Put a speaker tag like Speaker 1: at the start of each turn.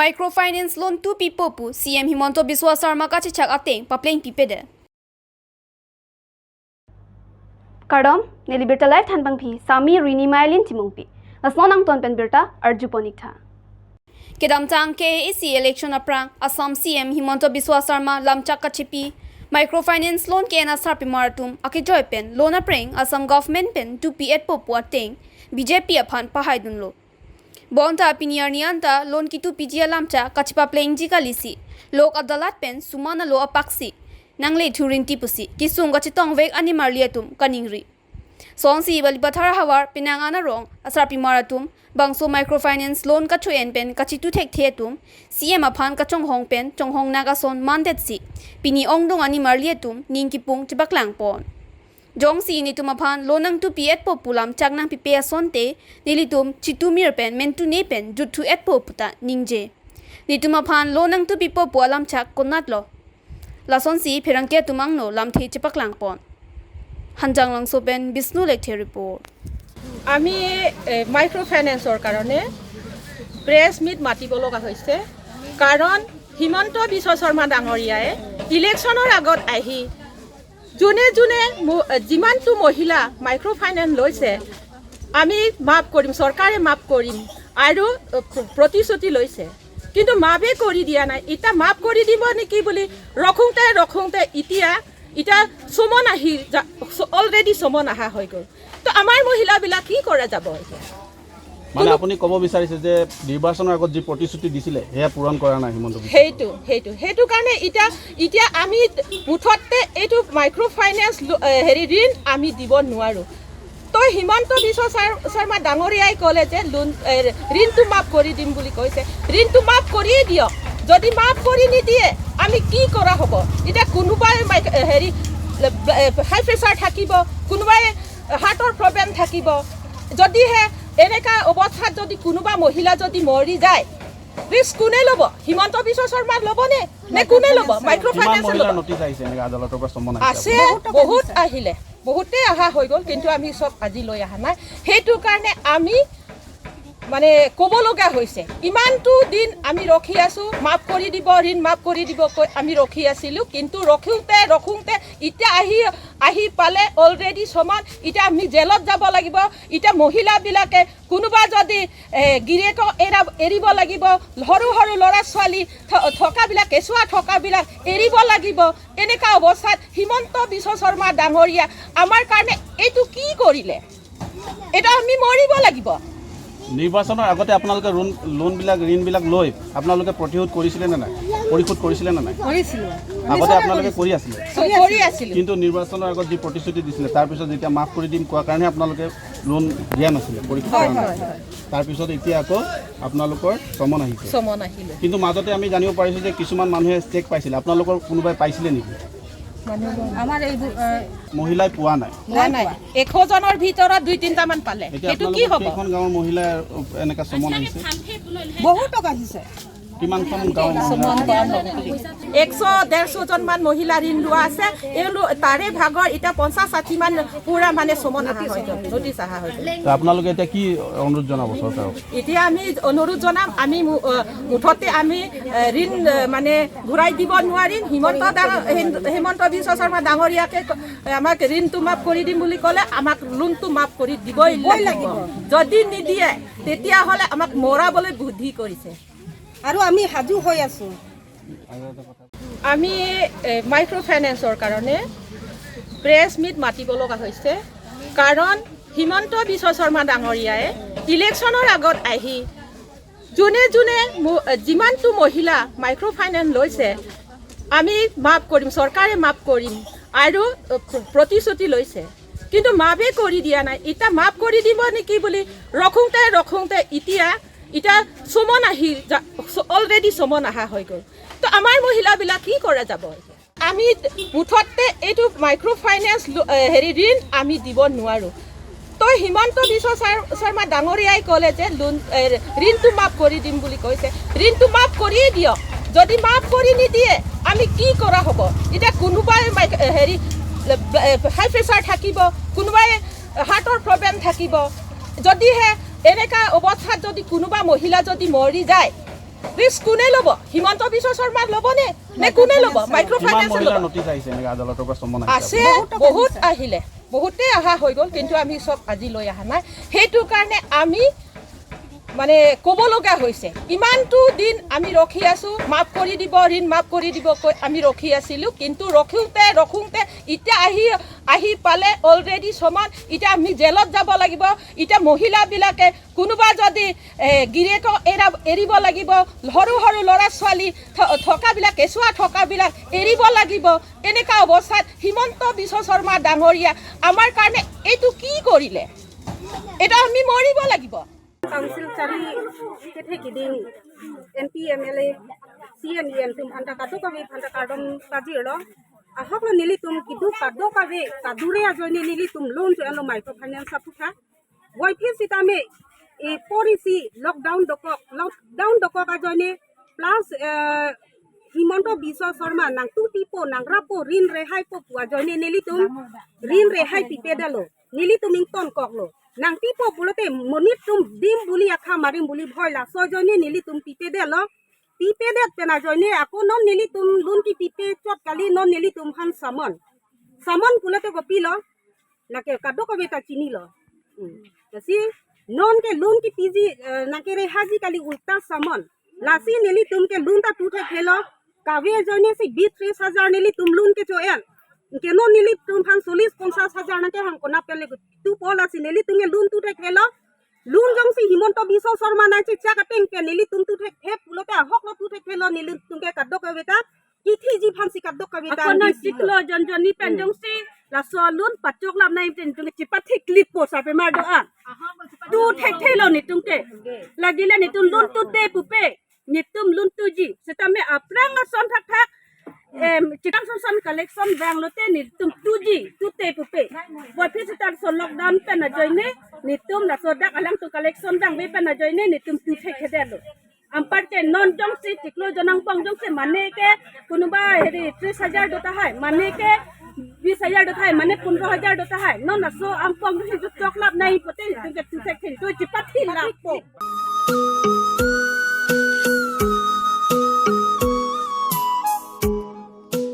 Speaker 1: Microfinance loan tu pi popu CM Himanta Biswa Sarma ka chichak ateng papleng pi pede. Kardom neli birta live thanbang phi sami rini mailin timungpi lasnonang ton pen birta arju ponik tha. Kedam tang ke isi election aprang Assam CM Himanta Biswa Sarma lamchak ka chipi microfinance loan ke na sarpi maratum akijoy pen loan apreng Assam government pen 2P et popu ateng BJP aphan pahai dunlo. Bonta piniar nianta loan ki 2 PG lamcha kachipa pleng ji kalisi lok adalat pen sumana lo apaksi nangle thurin tipusi kisung ka chitong vek animar liatum kaningri. Songsi bali pathar hawar pinang ana rong asarpi maratum bangso microfinance loan ka chuen pen kachitu thek thetum CM aphan ka chonghong pen chonghong naga son mandet si pini ongdong ani marlietum ningkipung chibaklang pon jong si ni tum aphan lonang tu piet po pulam changnang pi pe son te nilitum chitumir pen mentu ne pen juthu et po puta ningje ni tum aphan lonang tu pi po pualam chak konat lo lason si pherangke tumang no lamthi chibaklang pon Hanjang Langso pen Bishnu lecture report.
Speaker 2: আমি micro' ফাইনেন্সৰ কাৰণে press meat মাতিব লগা হৈছে, কাৰণ হিমন্ত বিশ্ব শৰ্মা ডাঙৰীয়াই ইলেকশ্যনৰ আগত আহি যোনে যোনে যিমানটো মহিলা মাইক্ৰ' ফাইনেন্স লৈছে আমি মাফ কৰিম, চৰকাৰে মাফ কৰিম আৰু প্ৰতিশ্ৰুতি লৈছে, কিন্তু মাফে কৰি দিয়া নাই। এতিয়া মাফ কৰি দিব নেকি বুলি ৰখোঁতে ৰখোঁতে এতিয়া এতিয়া চমন আহি অলৰেডি চমন অহা হৈ গ'ল। তো আমাৰ মহিলাবিলাক কি কৰা যাব এতিয়া?
Speaker 3: মানে আপুনি ক'ব বিচাৰিছে যে নিৰ্বাচনৰ আগত যি প্ৰতিশ্ৰুতি দিছিলে সেয়া পূৰণ কৰা নাই হিমন্ত বিশ্ব।
Speaker 2: সেইটো সেইটো সেইটো কাৰণে এতিয়া এতিয়া আমি মুঠতে এইটো মাইক্ৰ' ফাইনেন্স হেৰি ঋণ আমি দিব নোৱাৰোঁ। তো হিমন্ত বিশ্ব শৰ্মা ডাঙৰীয়াই ক'লে যে লোন ঋণটো মাফ কৰি দিম বুলি কৈছে, ঋণটো মাফ কৰিয়ে দিয়ক। যদি মাফ কৰি নিদিয়ে আমি কি কৰা হ'ব? এতিয়া কোনোবাই হেৰি হাই প্ৰেছাৰ থাকিব, কোনোবাই হাৰ্টৰ প্ৰব্লেম থাকিব। যদিহে এনেকুৱা অৱস্থাত যদি কোনোবা মহিলা যদি মৰি যায়, ৰিস্ক কোনে ল'ব? হিমন্ত বিশ্ব শৰ্মা ল'বনে নে কোনে ল'ব? মাইক্ৰ' ফাইনেন্সে ল'ব। আছে বহুত আহিলে, বহুতেই অহা হৈ গ'ল, কিন্তু আমি চব আজি লৈ অহা নাই। সেইটো কাৰণে আমি মানে ক'ব লগা হৈছে। ইমানটো দিন আমি ৰখি আছোঁ, মাফ কৰি দিব, ঋণ মাফ কৰি দিব কৈ আমি ৰখি আছিলোঁ, কিন্তু ৰখোঁতে ৰখোঁতে এতিয়া আহি আহি পালে অলৰেডি সমান। এতিয়া আমি জেলত যাব লাগিব। এতিয়া মহিলাবিলাকে কোনোবা যদি গিৰিয়েকক এৰিব লাগিব, সৰু সৰু ল'ৰা ছোৱালী থকাবিলাক, কেঁচুৱা থকাবিলাক এৰিব লাগিব। এনেকুৱা অৱস্থাত হিমন্ত বিশ্ব শৰ্মা ডাঙৰীয়া আমাৰ কাৰণে এইটো কি কৰিলে? এটা আমি মৰিব লাগিব।
Speaker 3: নিৰ্বাচনৰ আগতে আপোনালোকে লোনবিলাক ঋণবিলাক লৈ আপোনালোকে প্ৰতিশোধ কৰিছিলে নে নাই? পৰিশোধ কৰিছিলে নে নাই? আগতে আপোনালোকে কৰি আছিলে, কিন্তু নিৰ্বাচনৰ আগত যি প্ৰতিশ্ৰুতি দিছিলে তাৰপিছত যেতিয়া মাফ কৰি দিম কোৱাৰ কাৰণে আপোনালোকে লোন দিয়া নাছিলে, পৰিশোধ কৰা নাছিলে। তাৰপিছত এতিয়া আকৌ আপোনালোকৰ চমন আহিছে। কিন্তু মাজতে আমি জানিব পাৰিছোঁ যে কিছুমান মানুহে চেক পাইছিলে, আপোনালোকৰ কোনোবাই পাইছিলে নেকি?
Speaker 2: আমাৰ এই
Speaker 3: মহিলাই পোৱা নাই।
Speaker 2: 100জনৰ ভিতৰত 2-3টামান পালে। সেইটো কি হ'ব?
Speaker 3: এখন গাঁৱৰ মহিলাই এনেকা চমন আহিছে,
Speaker 2: বহুত টকা আহিছে।
Speaker 3: কিমানখন গাঁৱৰ
Speaker 2: 100-150জনমান মহিলা ঋণ লোৱা আছে। তাৰে ভাগৰ এতিয়া 50-60মান পুৰা মানে চমন অহা হৈ গ'ল, নটিচ অহা হৈ গ'ল।
Speaker 3: আপোনালোকে এতিয়া কি অনুৰোধ জনাব চৰকাৰক?
Speaker 2: এতিয়া আমি অনুৰোধ জনাম, আমি মুঠতে আমি ঋণ মানে ঘূৰাই দিব নোৱাৰিম। হিমন্ত বিশ্ব শৰ্মা ডাঙৰীয়াকে আমাক ঋণটো মাফ কৰি দিম বুলি ক'লে আমাক লোনটো মাফ কৰি দিবই লাগিব। যদি নিদিয়ে তেতিয়াহ'লে আমাক মৰাবলৈ বুদ্ধি কৰিছে
Speaker 4: আৰু আমি সাজু হৈ আছোঁ।
Speaker 2: আমি মাইক্ৰ' ফাইনেন্সৰ কাৰণে প্ৰেছ মিট মাতিব লগা হৈছে, কাৰণ হিমন্ত বিশ্ব শৰ্মা ডাঙৰীয়াই ইলেকশ্যনৰ আগত আহি যোনে যোনে যিমানটো মহিলা মাইক্ৰ' ফাইনেন্স লৈছে আমি মাফ কৰিম, চৰকাৰে মাফ কৰিম আৰু প্ৰতিশ্ৰুতি লৈছে, কিন্তু মাফে কৰি দিয়া নাই। এতিয়া মাফ কৰি দিব নেকি বুলি ৰখোঁতে ৰখোঁতে এতিয়া এতিয়া চমন আহি অলৰেডি চমন অহা হৈ গ'ল। তো আমাৰ মহিলাবিলাক কি কৰা যাব? আমি মুঠতে এইটো মাইক্ৰ' ফাইনেন্স হেৰি ঋণ আমি দিব নোৱাৰোঁ। তো হিমন্ত বিশ্ব শৰ্মা ডাঙৰীয়াই ক'লে যে লোন ঋণটো মাফ কৰি দিম বুলি কৈছে, ঋণটো মাফ কৰিয়ে দিয়ক। যদি মাফ কৰি নিদিয়ে আমি কি কৰা হ'ব? এতিয়া কোনোবাই হেৰি হাই প্ৰেছাৰ থাকিব, কোনোবাই হাৰ্টৰ প্ৰব্লেম থাকিব। যদিহে এনেকুৱা অৱস্থাত যদি কোনোবা মহিলা যদি মৰি যায়, ৰিস্ক কোনে ল'ব? হিমন্ত বিশ্ব শৰ্মা ল'বনে নে কোনে ল'ব? মাইক্ৰ'
Speaker 3: কিমান
Speaker 2: ফাইনেন্সে
Speaker 3: মহিলাৰ
Speaker 2: ল'ব।
Speaker 3: নটিচ আহিছে, এনেকৈ আদালতৰ পৰা চমন
Speaker 2: আছে।
Speaker 3: আহিছে?
Speaker 2: বহুত আহিলে, বহুতেই অহা হৈ গ'ল, কিন্তু আমি চব আজি লৈ অহা নাই। সেইটো কাৰণে আমি মানে ক'ব লগা হৈছে। ইমানটো দিন আমি ৰখি আছোঁ, মাফ কৰি দিব, ঋণ মাফ কৰি দিব কৈ আমি ৰখি আছিলোঁ। কিন্তু ৰখোঁতে ৰখোঁতে এতিয়া আহি আহি পালে অলৰেডি সমান। এতিয়া আমি জেলত যাব লাগিব। এতিয়া মহিলাবিলাকে কোনোবা যদি গিৰিয়েকক এৰিব লাগিব, সৰু সৰু ল'ৰা ছোৱালী থকাবিলাক, কেঁচুৱা থকাবিলাক এৰিব লাগিব। এনেকুৱা অৱস্থাত হিমন্ত বিশ্ব শৰ্মা ডাঙৰীয়া আমাৰ কাৰণে এইটো কি কৰিলে? এটা আমি মৰিব লাগিব।
Speaker 4: Council cari kethe kiding MP MLA CM EM tum phanta kadu kabe phanta kardom kajirlo ahok lo nili tum kidu kado kabe kadure ajoini nili tum loan jo alo microfinance saputha wai phir sitame e policy lockdown dokok ajoini plus Himanta Biswa Sarma nang tu pipo nang rapo rin rehai po pua joine nili tum rin rehai pipe dalo nili tum ing ton koklo nang pipo bulote monit tum dim বুলি আখা মাৰিম বুলি ভয় লা ছয়জনে নিলি তুম পিপে দেল পিপে দে পেনা জয়নে আকৌ non নিলি তুম লোন কি পিপে চট কালি নন নিলি তুম হান সামন সামন বুলতে গপি ল নাকে কাদো কবে তা চিনি ল si non ke loan ki piji nake re haji kali ulta saman lasi neli tum ke loan ta tuthe khelo kave jone si 20-30 হাজাৰ neli tum loan ke choel ke no neli tum phan 40-50 হাজাৰ nake hang kona pele tu pol asi neli tum ke loan tuthe khelo loan jong si Himanta Biswa Sarma nai chi chaka teng ke neli tum tuthe the pulote ahok lo tuthe khelo neli tum ke kaddo kaveta kithi ji phan si kaddo kaveta.
Speaker 5: Ako nang siklo jon jon ni penjong si la so lun pachok lam nai tin tung chi pathik clip po sa pe mar do a tu thek thek lo ni tung ke lagile ni tung lun tu te pupe ni tum lun tu ji setame aprang son thak thak em chikang son son collection bang lo te ni tum tu ji tu te pupe bo phi sitar son lockdown pe na joine ni tum la so dak alang tu collection bang be pe na joine ni tum tu thek khede lo ampar ke non jong si tiklo jonang pong jong si মানে ke কোনোবা হেৰি 30 হাজাৰ দতা হয়, মানে ke 20 হাজাৰ দতা হয়, মানে 15 হাজাৰ দতা হয়, non aso ang pong si চকলাপ নাই পতে তুকে তু thek তো চিপাথি লাপ।